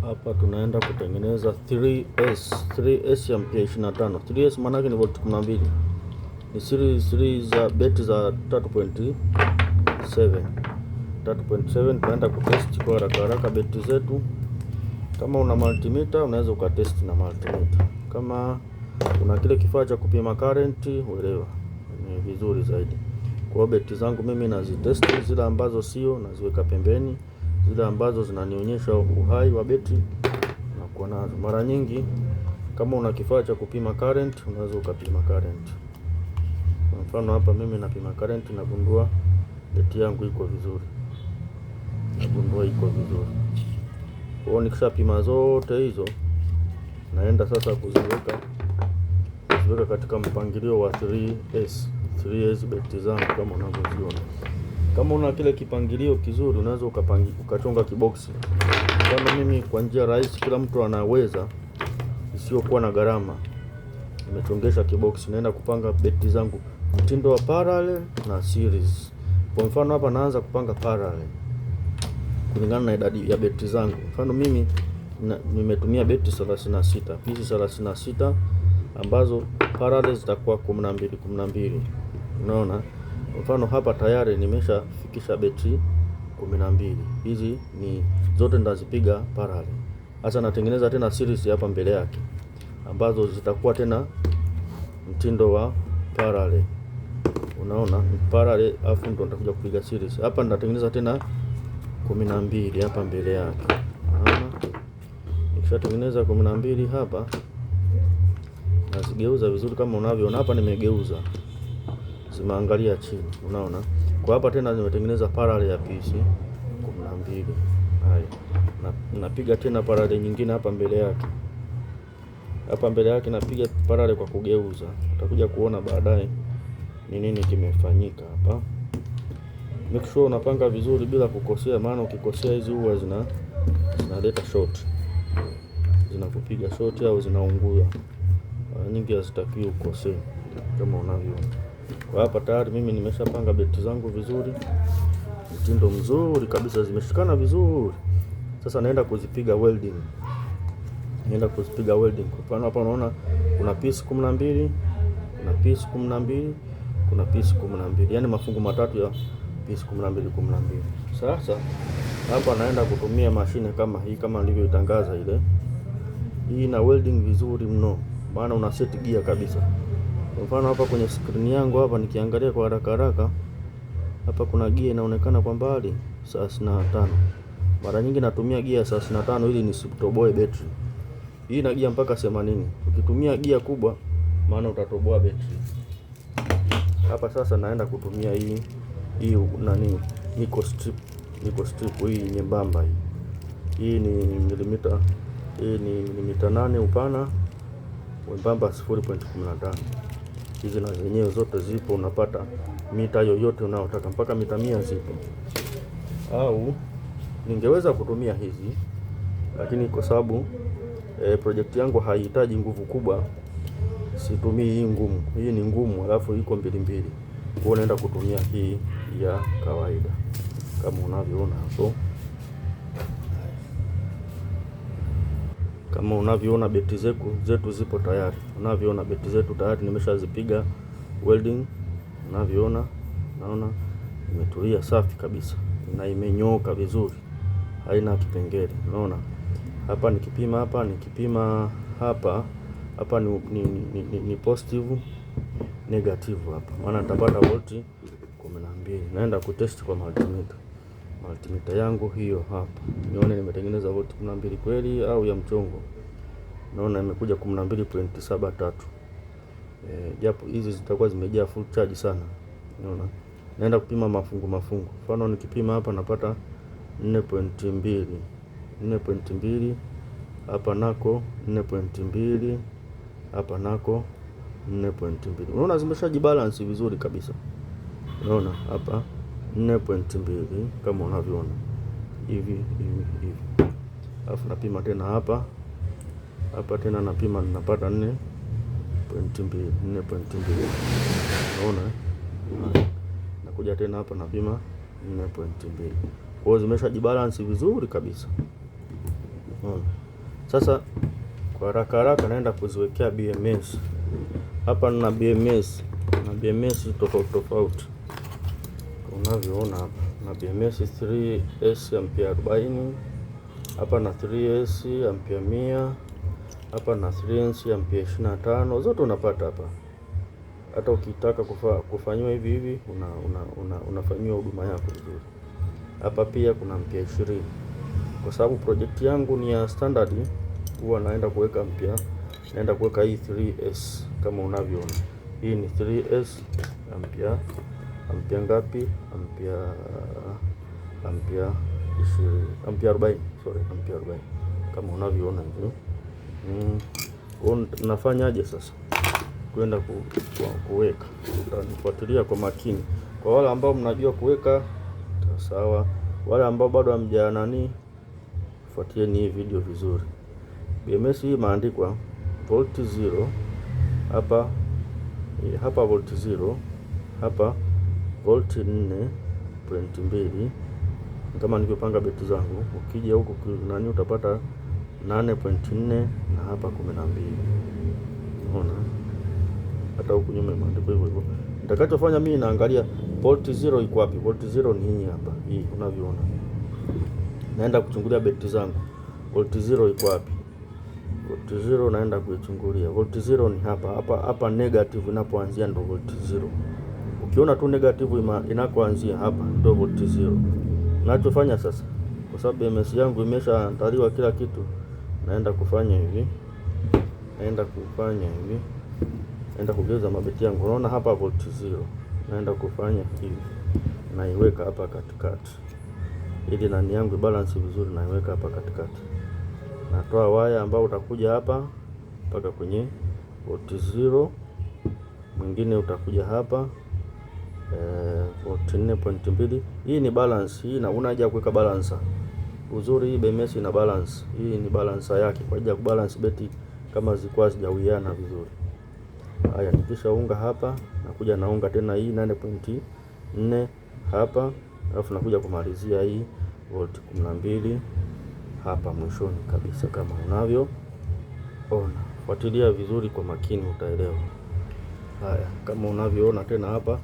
Hapa tunaenda kutengeneza 3S, 3S ya mpia 25. 3S maana yake ni volt 12. Ni series 3 za beti za 3.7. 3.7 tunaenda kutest kwa haraka haraka beti zetu. Kama una multimeter unaweza ukatest na multimeter. Kama una kile kifaa cha kupima current, uelewa ni vizuri zaidi. Kwa beti zangu mimi nazitest, zile ambazo sio naziweka pembeni, zile ambazo zinanionyesha uhai wa beti na kuwa nazo. Mara nyingi kama una kifaa cha kupima current unaweza ukapima current. Kwa mfano hapa mimi napima current, nagundua beti yangu iko vizuri, nagundua iko vizuri. Kwa hiyo nikishapima zote hizo, naenda sasa kuziweka katika mpangilio wa 3S, 3S beti zangu kama unavyoziona. Kama una kile kipangilio kizuri unaweza ukachonga kiboksi. Kama mimi kwa njia rahisi, kila mtu anaweza, isiyokuwa na gharama, nimechongesha kiboksi, naenda kupanga beti zangu mtindo wa parallel na series. Kwa mfano hapa naanza kupanga parallel kulingana na idadi ya beti zangu. Mfano mimi nimetumia beti 36, pisi 36 ambazo parallel zitakuwa 12 12. Unaona? Mfano hapa tayari nimeshafikisha beti 12. Hizi ni zote nitazipiga parallel. Sasa natengeneza tena series hapa mbele yake ambazo zitakuwa tena mtindo wa parallel. Unaona, parallel afu ndo nitakuja kupiga series. Hapa nitatengeneza tena 12 hapa mbele yake. Unaona? Nikishatengeneza 12 hapa nazigeuza vizuri kama unavyoona hapa, nimegeuza zimeangalia chini, unaona. Kwa hapa tena nimetengeneza parallel ya PC 12. Haya, napiga tena parallel nyingine hapa mbele yake, hapa mbele yake napiga parallel kwa kugeuza. Utakuja kuona baadaye ni nini kimefanyika hapa. Make sure unapanga vizuri bila kukosea, maana ukikosea hizi huwa zinaleta short, zinakupiga short au zinaungua. Mara nyingi hazitakiwi ukosee kama unavyoona. Kwa hapa tayari mimi nimeshapanga beti zangu vizuri, mtindo mzuri kabisa, zimeshikana vizuri. Sasa naenda kuzipiga welding, naenda kuzipiga welding. Kwa mfano hapa unaona kuna piece 12, kuna piece 12, kuna piece 12, yaani mafungu matatu ya piece 12 12. Sasa hapa naenda kutumia mashine kama hii, kama nilivyoitangaza ile. Hii ina welding vizuri mno, maana una set gear kabisa. Kwa mfano hapa kwenye screen yangu hapa nikiangalia kwa haraka haraka, hapa kuna gear inaonekana kwa mbali 35. Mara nyingi natumia gear 35 ili nisitoboe betri. Hii ina gear mpaka 80. Ukitumia gear kubwa, maana utatoboa betri. Hapa sasa naenda kutumia hii nani, nickel strip, nickel strip hii nyembamba hii. Hii ni milimita, hii ni milimita 8 upana, wembamba 0.15. Hizi na zenyewe zote zipo, unapata mita yoyote unayotaka mpaka mita 100 zipo. Au ningeweza kutumia hizi, lakini kwa sababu project yangu haihitaji nguvu kubwa, situmii hii ngumu. Hii ni ngumu, alafu iko mbili mbili. Kwa hiyo naenda kutumia hii ya kawaida kama unavyoona hapo. Kama unavyoona beti zetu zipo tayari. Unavyoona beti zetu tayari nimeshazipiga welding. Unavyoona, naona imetulia safi kabisa na imenyooka vizuri, haina kipengele. Unaona hapa nikipima, hapa nikipima, hapa hapa ni positive negative hapa, maana nitapata volti 12. Naenda kutest kwa multimeter. Multimeter yangu hiyo hapa, nione nimetengeneza volti 12 kweli au ya mchongo. Naona imekuja 12.73. Japo hizi zitakuwa zimejaa full charge sana. Unaona, naenda kupima mafungu mafungu. Mfano nikipima hapa napata 4.2, 4.2 hapa nako 4.2, hapa nako 4.2. Unaona zimeshajibalance vizuri kabisa. Unaona hapa 4.2 kama unavyoona hivi hivi hivi. Alafu napima tena hapa hapa tena napima napata 4.2, 4.2. Unaona? Nakuja tena hapa napima 4.2. Kwa hiyo zimeshajibalance vizuri kabisa. Unaona? Sasa kwa haraka haraka naenda kuziwekea BMS. Hapa nina BMS na BMS tofauti tofauti unavyoona hapa, na BMS 3S ampia 40 hapa na 3S ampia 100 hapa na 3S ampia 25, zote unapata hapa. Hata ukitaka kufanyiwa hivi hivi unafanyiwa huduma yako vizuri. Hapa pia kuna ampia 20. Kwa sababu project yangu ni ya standard, huwa naenda kuweka mpya, naenda kuweka hii 3S kama unavyoona. Hii ni 3S ampia ampia ngapi? Ampia 20, ampia 40, sorry, ampia 40 kama unavyoona hivyo. Kwa nafanyaje sasa kwenda kuweka? Utanifuatilia kwa makini. Kwa wale ambao mnajua kuweka sawa, wale ambao bado hamja nani, fuatieni hii video vizuri. BMS hii imeandikwa volt 0 hapa, hapa volt 0 hapa volt 4.2 kama nilivyopanga beti zangu. Ukija huku nani utapata 8.4 na hapa 12. Unaona? Hata huku nyuma imeandikwa hivyo hivyo. Nitakachofanya mimi naangalia volt 0 iko wapi? Volt 0 ni hii hapa, hii unavyoona. Naenda kuchungulia beti zangu. Volt 0 iko wapi? Volt 0 naenda kuichungulia. Volt 0 ni hapa hapa hapa, negative inapoanzia ndo volt 0. Ukiona tu negative inakoanzia hapa ndo volt 0. Nachofanya sasa, kwa sababu BMS yangu imeshaandaliwa kila kitu, naenda kufanya hivi, naenda kufanya hivi, naenda kugeuza mabeti yangu. Unaona hapa volt 0, naenda kufanya hivi, naiweka hapa katikati ili nani yangu balance vizuri, naiweka hapa katikati. Natoa waya ambao utakuja hapa mpaka kwenye volt 0, mwingine utakuja hapa volt 4.2. Hii ni balance hii, na una haja ya kuweka balancer. Uzuri hii BMS ina balance. Hii ni balancer yake kwa ajili ya kubalance beti kama zilikuwa hazijawiana vizuri. Haya, nikishaunga hapa nakuja naunga tena hii 8.4 hapa, alafu nakuja kumalizia hii volt 12 hapa mwishoni kabisa kama unavyo ona. Fuatilia vizuri kwa makini utaelewa. Haya, kama unavyoona tena hapa,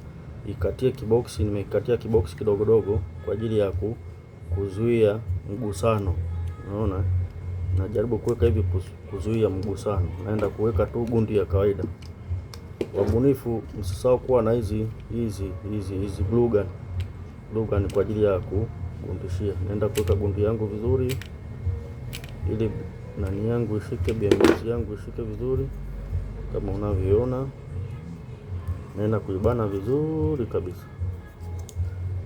ikatie kiboksi, nimeikatia kiboksi kidogodogo kwa ajili ya kuzuia mgusano. Unaona, najaribu kuweka hivi kuzuia mgusano. Naenda kuweka tu gundi ya kawaida. Wabunifu, msisahau kuwa na hizi hizi hizi hizi glue gun. Glue gun kwa ajili ya kugundishia. Naenda kuweka gundi yangu vizuri ili nani yangu ishike, BMS yangu ishike vizuri kama unavyoona. Naenda kuibana vizuri kabisa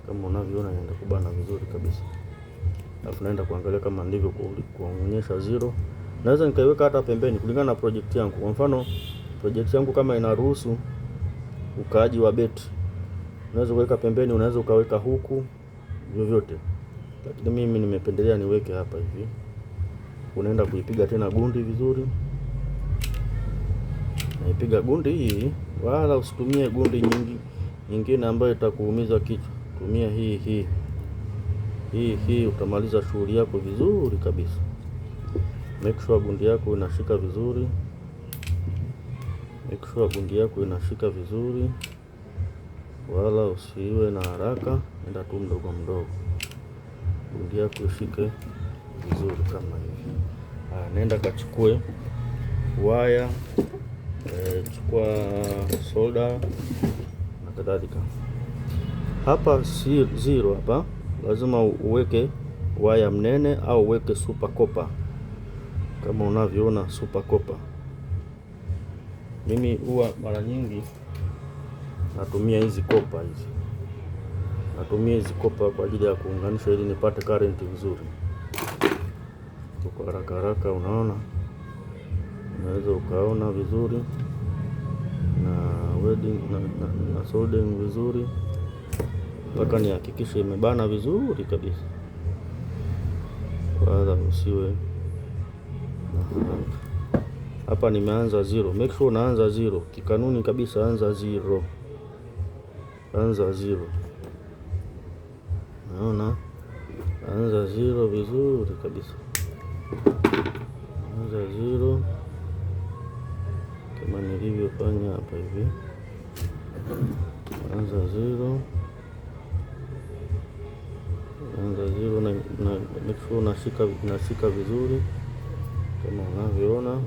kama unavyoona, naenda kubana vizuri kabisa. Alafu naenda kuangalia kama ndivyo kuonyesha zero. Naweza nikaiweka hata pembeni kulingana na project yangu. Kwa mfano project yangu kama inaruhusu ukaaji wa beti, unaweza kuweka pembeni, unaweza ukaweka huku, vyovyote, lakini mimi nimependelea niweke hapa hivi. Unaenda kuipiga tena gundi vizuri, naipiga gundi hii, wala usitumie gundi nyingi nyingine ambayo itakuumiza kichwa. Tumia hii hii hii hii, utamaliza shughuli yako vizuri kabisa. Make sure gundi yako inashika vizuri, make sure gundi yako inashika vizuri, wala usiwe na haraka, enda tu mdogo mdogo, gundi yako ishike vizuri kama hivi. Haya, nenda kachukue waya, chukua solder na kadhalika. Hapa si zero hapa, lazima uweke waya mnene au uweke super copper kama unavyoona super copper. Mimi huwa mara nyingi natumia hizi copper hizi, natumia hizi copper kwa ajili ya kuunganisha ili nipate current vizuri. Kwa haraka haraka, unaona, unaweza ukaona vizuri na welding na soldering vizuri mpaka nihakikishe imebana vizuri kabisa, wala usiwe na haraka. Hapa nimeanza zero. Make sure unaanza zero kikanuni kabisa, anza zero, anza zero. Naona anza zero vizuri kabisa. Naanza zero kama nilivyofanya hapa hivi, naanza zero, naanza zero na make sure unashika vizuri kama unavyoona.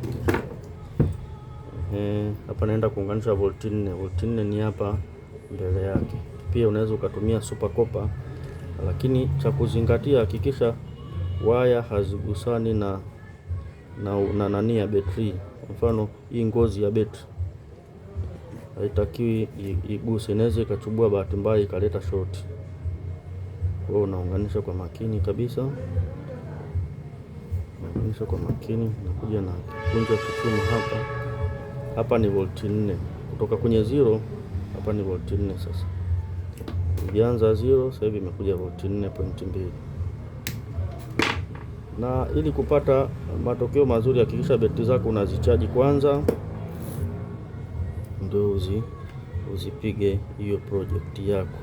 Hapa naenda kuunganisha volti 4. Volti 4 ni hapa mbele yake. Pia unaweza ukatumia super copper, lakini cha kuzingatia, hakikisha waya hazigusani na nani ya betri. Kwa mfano hii ngozi ya betri haitakiwi iguse, inaweza ikachubua bahati mbaya ikaleta short. Kwa hiyo unaunganisha kwa makini kabisa, unaunganisha kwa makini. Nakuja na kunja kichuma hapa, hapa ni volti 4 kutoka kwenye zero, hapa ni volti 4. Sasa ilianza zero, sasa hivi imekuja volti 4.2. Na ili kupata matokeo mazuri, hakikisha betri zako unazichaji kwanza, ndio uzipige hiyo project yako.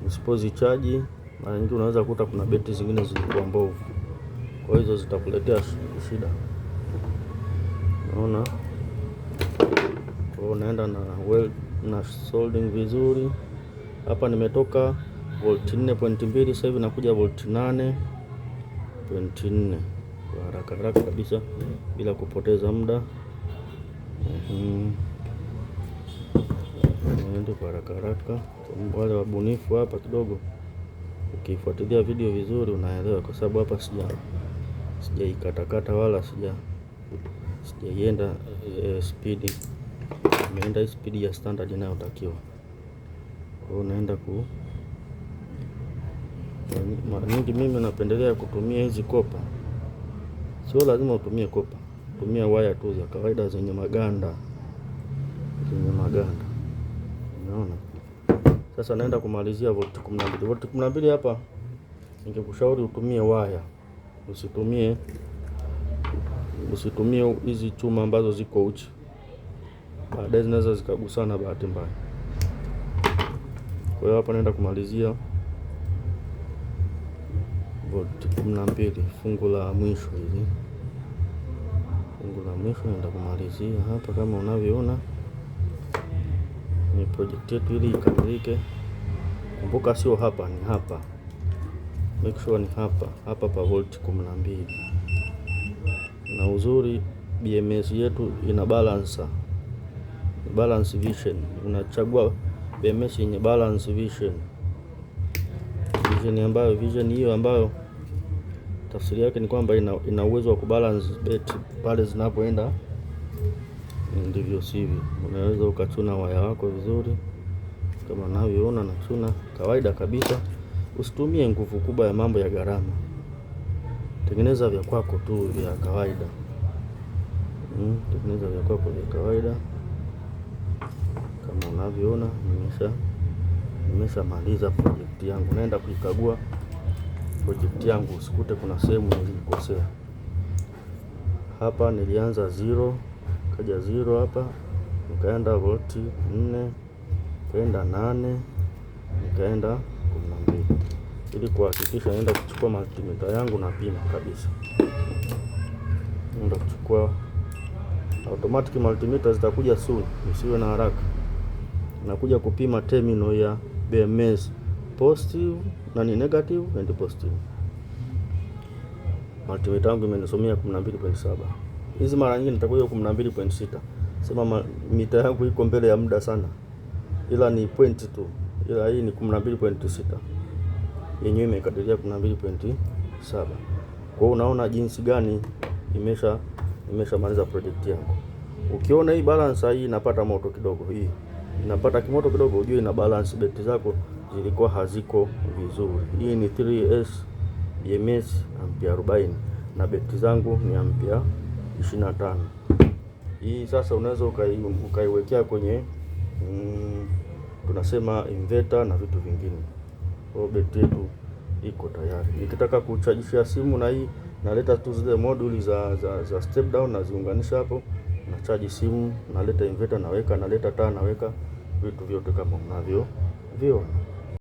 Usipozichaji mara nyingi unaweza kukuta kuna betri zingine zilikuwa mbovu, kwa hizo zitakuletea shida. Unaona, kwa hiyo unaenda na weld na soldering vizuri. Hapa nimetoka volti 4.2, sasa hivi nakuja volti 8.4 kwa haraka haraka kabisa bila kupoteza muda. Niende kwa haraka haraka. Wale wabunifu hapa kidogo, ukifuatilia video vizuri unaelewa, kwa sababu hapa sijaikatakata wala sijaienda speed, imeenda speed ya standard inayotakiwa. Kwa hiyo unaenda ku, mara nyingi mimi napendelea kutumia hizi copper. Sio lazima utumie copper, tumia waya tu za kawaida zenye maganda, zenye maganda. Unaona? Sasa naenda kumalizia volti 12. Volti 12 hapa ningekushauri utumie waya, usitumie hizi chuma ambazo ziko uchi, baadaye zinaweza zikagusana bahati mbaya. Kwa hiyo hapa naenda kumalizia volti 12, fungu la mwisho hili, fungu la mwisho naenda kumalizia hapa kama unavyoona. Ni project yetu ili ikamilike. Kumbuka sio hapa, ni hapa. Make sure ni hapa, hapa pa volti 12. Na uzuri BMS yetu ina balancer, balance vision. Unachagua BMS yenye balance vision, vision ambayo vision hiyo ambayo tafsiri yake ni kwamba ina uwezo wa kubalance betri pale zinapoenda ndivyo sivyo. Unaweza ukachuna waya wako vizuri kama unavyoona, nachuna kawaida kabisa. Usitumie nguvu kubwa ya mambo ya gharama, tengeneza vya kwako tu vya kawaida. Tengeneza vya kwako vya kawaida kama unavyoona. Nimeshamaliza project yangu, naenda kuikagua project yangu, usikute kuna sehemu nilikosea. Hapa nilianza zero, kaja zero hapa, nikaenda volti 4, nikaenda 8, nikaenda 12. Ili kuhakikisha naenda kuchukua multimeter yangu na pima kabisa. Naenda kuchukua automatic multimeter, zitakuja soon, usiwe na haraka. Nakuja kupima terminal ya BMS positive na ni negative and positive. Multimeter yangu imenisomea 12.7. Hizi mara nyingi nitakuja 12.6. Sema mita yangu iko mbele ya muda sana, ila ni point tu, ila hii ni 12.6, yenyewe imekadiria 12.7. Kwa hiyo unaona jinsi gani imeshamaliza project yangu. Ukiona hii balance hii inapata moto kidogo, hii inapata kimoto kidogo, ujue ina balance betri zako zilikuwa haziko vizuri. Hii ni 3S BMS ampia 40 na betri zangu ni ampia 25. Hii sasa unaweza ukaiwekea kwenye tunasema inverter na vitu vingine. Kwa hiyo betri yetu iko tayari. Nikitaka kuchajishia simu na hii naleta tu zile moduli za step down naziunganisha hapo, na chaji simu, naleta inverter naweka, naleta taa naweka, vitu vyote kama mnavyo viona.